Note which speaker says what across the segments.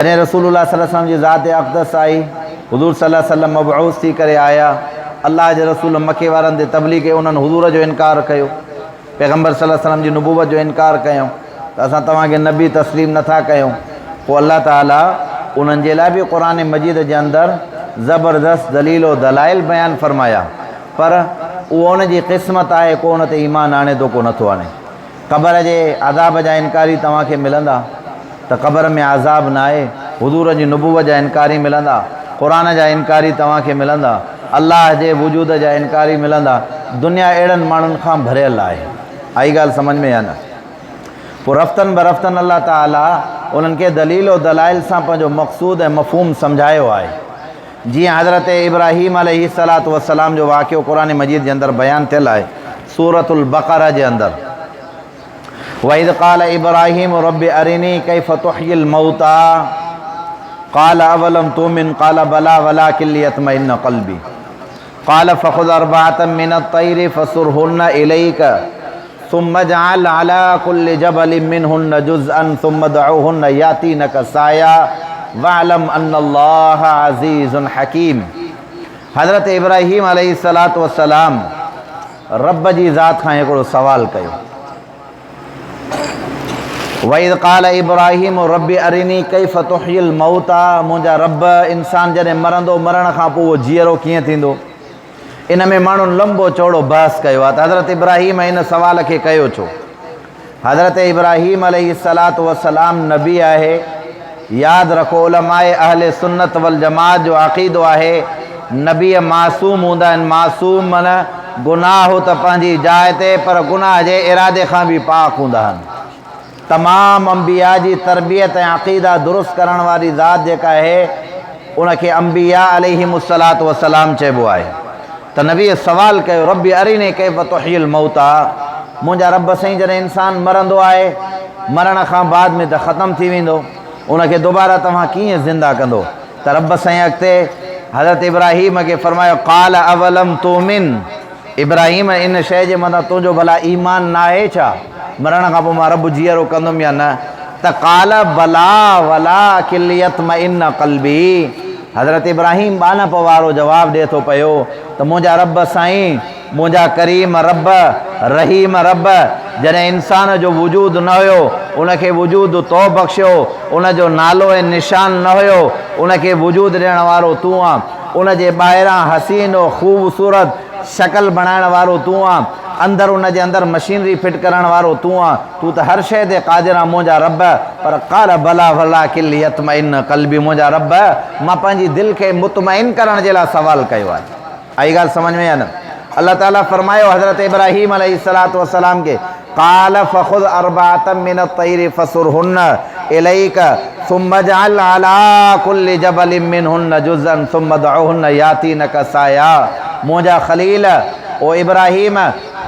Speaker 1: جڏهن رسول الله صلي الله عليه وسلم جي ذات اقدس آئي، حضور صلي الله عليه وسلم مبعوث ٿي ڪري آيا، الله جي رسول مڪي وارن تي تبليغ ڪئي، انهن حضور جو انڪار ڪيو، پيغمبر صلي الله عليه وسلم جي نبوت جو انڪار ڪيو ته اسان توهان کي نبي تسليم نه ٿا ڪيون، پوء الله تعالي انهن جي لاء به قرآن مجيد جي اندر زبردست دليل و دلائل بيان فرمايا، پر اهو ان جي قسمت آهي ڪو ان تي ايمان آڻي ٿو ڪو نٿو آڻي. قبر جي عذاب جا انڪاري توهان کي ملندا ته قبر ۾ عذاب ناهي، حضور جي نبوت جا انڪاري ملندا، قرآن جا انڪاري توهان کي ملندا، الله جي وجود جا انڪاري ملندا، دنيا اهڙن ماڻهن کان ڀريل آهي. آئي ڳالهه سمجهه ۾ يا نه؟ پوء رفتن برفتن الله تعالي انهن کي دليل و دلائل سان پنهنجو مقصود ۽ مفهوم سمجهايو آهي. جيئن حضرت ابراهيم عليه الصلوة والسلام جو واقعو قرآن مجيد جي اندر بيان ٿيل آهي سورة البقره جي اندر واذ قال ابراهيم رب ارني كيف تحيي الموتى قال اولم تؤمن قال بلى ولكن ليطمئن قلبي قال فخذ اربعة من الطير فصرهن اليك ثم اجعل علي ڪل جبل منهن جزءا ثم ادعوهن ياتينک سعيا واعلم ان الله عزيز حڪيم حضرت ابراهيم عليه الصلوة والسلام رب جي ذات کان هڪڙو سوال ڪيو وَإِذْ قَالَ إِبْرَاهِيمُ رَبِّ أَرِنِي كَيْفَ تُحْيِي الْمَوْتَى منهنجا رب انسان جڏهن مرندو مرڻ کان پوء اهو جيئرو ڪيئن ٿيندو؟ ان ۾ ماڻهن لنبو چوڙو بحث ڪيو آهي ته حضرت ابراهيم ان سوال کي ڪيو ڇو؟ حضرت ابراهيم عليه الصلوة والسلام نبي آهي، ياد رکو علماء اهل سنت والجماعت جو عقيدو آهي نبي معصوم هوندا آهن، معصوم معنيٰ گناهه ته پنهنجي جاء تي پر گناهه جي ارادي کان به پاڪ هوندا آهن. تمام انبياء جي تربيت ۽ عقيده درست ڪرڻ واري ذات جيڪا آهي ان کي انبياء عليهم الصلوة والسلام چئبو آهي ته نبيء سوال ڪيو رب اريني ڪيف تحيي الموتيٰ منهنجا رب سائين جڏهن انسان مرندو آهي مرڻ کان بعد ۾ ته ختم ٿي ويندو ان کي دوباره توهان ڪيئن زنده ڪندو ته رب سائين اڳتي حضرت ابراهيم کي فرمايو قال اولم تؤمن ابراهيم ان شيء جي مٿان تنهنجو ڀلا ايمان ناهي ڇا؟ مرڻ کان پوء مان رب جيئرو ڪندم يا نه؟ ته قال بليٰ ولٰڪن ليطمئن قلبي حضرت ابراهيم ٻانهپ وارو جواب ڏئي ٿو پيو ته منهنجا رب سائين، منهنجا ڪريم رب، رحيم رب، جڏهن انسان جو وجود نه هيو، ان کي وجود تو بخشيو، ان جو نالو ۽ نشان نه هيو، ان کي وجود ڏيڻ وارو تون آن. ان جي ٻاهران حسين و خوبصورت شڪل بڻائڻ وارو تون آن، اندر ان جي اندر مشينري فٽ ڪرڻ وارو تون آن، تون ته هر شيء تي قادر آن منهنجا رب، پر قال بليٰ ولٰڪن ليطمئن قلبي منهنجا رب مان پنهنجي دل کي مطمئن ڪرڻ جي لاء سوال ڪيو آهي. آئي ڳالهه سمجهه ۾ يا نه؟ الله تعاليٰ فرمايو حضرت ابراهيم عليه الصلوة والسلام کي قال فخذ اربعة من الطير فصرهن اليك ثم اجعل علي كل جبل منهن جزءا ثم ادعهن ياتينك سعيا منهنجا خليل او ابراهيم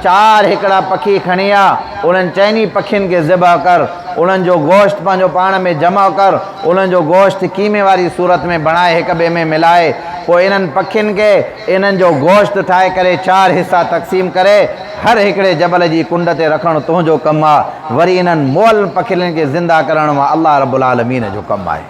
Speaker 1: چار هڪڙا پکي کڻي آ انهن چئني پکين کي ذبح ڪر انهن جو گوشت پنهنجو پاڻ ۾ جمع ڪر انهن جو گوشت قيمي واري صورت ۾ بڻائي هڪ ٻئي ۾ ملائي پوء انهن پکين کي انهن جو گوشت ٺاهي ڪري چار حصا تقسيم ڪري هر هڪڙي جبل جي ڪنڊ تي رکڻ تنهنجو ڪم آ، وري انهن مئل پکين کي زنده ڪرڻ مان الله رب العالمين جو ڪم آهي.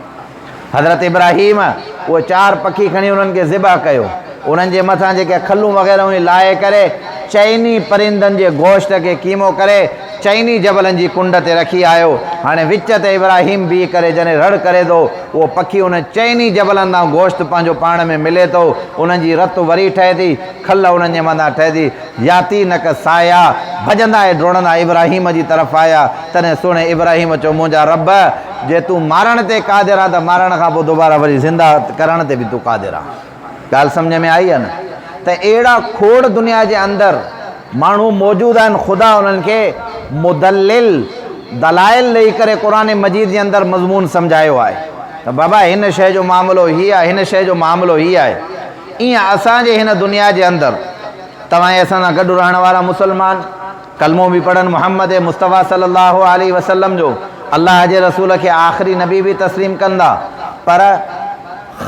Speaker 1: حضرت ابراهيم اهي چار پکي کڻي انهن کي ذبح ڪيو، انهن جي مٿان جيڪي کلون وغيره هيون لاهي ڪري چئني پرندن جي گوشت کي قيمو ڪري چئني جبلن جي ڪنڊ تي رکي آيو، هاڻي وچ تي ابراهيم بيهي ڪري جڏهن رڙ ڪري ٿو، اهو پکي انهن چئني جبلن تان گوشت پنهنجو پاڻ ۾ ملي ٿو، انهن جي رت وري ٺهي ٿي، کل انهن جي مٿان ٺهي ٿي، ياتينڪ سعيا، ڀڄندا ۽ ڊوڙندا ابراهيم جي طرف آيا، تڏهن سهڻي ابراهيم چيو، منهنجا رب! جي تون مارڻ تي قادر آن ته مارڻ کان پوء دوباره وري زنده ڪرڻ تي به تون قادر آن. ڳالهه سمجهه ۾ آئي يا نه؟ ته اهڙا کوڙ دنيا جي اندر ماڻهو موجود آهن خدا انهن کي مدلل دلائل ڏئي ڪري قرآن مجيد جي اندر مضمون سمجهايو آهي ته بابا هن شيء جو معاملو هي آهي هن شيء جو معاملو هي آهي. ايئن اسان جي هن دنيا جي اندر توهان ۽ اسان سان گڏ رهڻ وارا مسلمان ڪلمو به پڙهن محمد مصطفيٰ صلي الله عليه وسلم جو الله جي رسول کي آخري نبي به تسليم ڪندا پر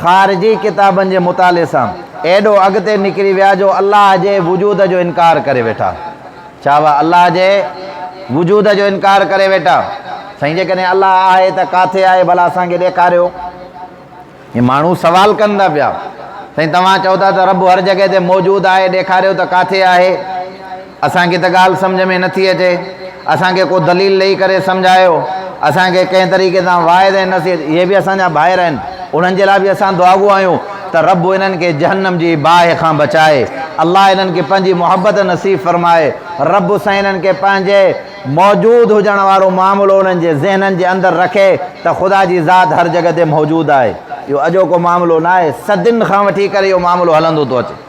Speaker 1: خارجي ڪتابن جي مطالعي سان ايڏو اڳتي نڪري ويا جو الله جي وجود جو انڪار ڪري ويٺا. ڇا اها الله جي وجود جو انڪار ڪري ويٺا؟ سائين جيڪڏهن الله آهي ته ڪاٿي آهي ڀلا اسان کي ڏيکاريو. هي ماڻهو سوال ڪن ٿا پيا، سائين توهان چئو ٿا ته رب هر جڳهه تي موجود آهي، ڏيکاريو ته ڪاٿي آهي؟ اسان کي ته ڳالهه سمجهه ۾ نٿي اچي، اسان کي ڪو دليل ڏئي ڪري سمجهايو، اسان کي ڪنهن طريقي سان واعظ ۽ نصيحت، اهي به اسان جا ڀائر آهن، انهن جي لاء به اسان دعاگو آهيون ته رب انهن کي جهنم جي باهه کان بچائي، الله انهن کي پنهنجي محبت نصيب فرمائي، رب سائين انهن کي پنهنجي موجود هجڻ وارو معاملو انهن جي ذهنن جي اندر رکي ته خدا جي ذات هر جڳهه تي موجود آهي. اهو اڄوڪو معاملو ناهي، صدين کان وٺي ڪري اهو معاملو هلندو ٿو اچي.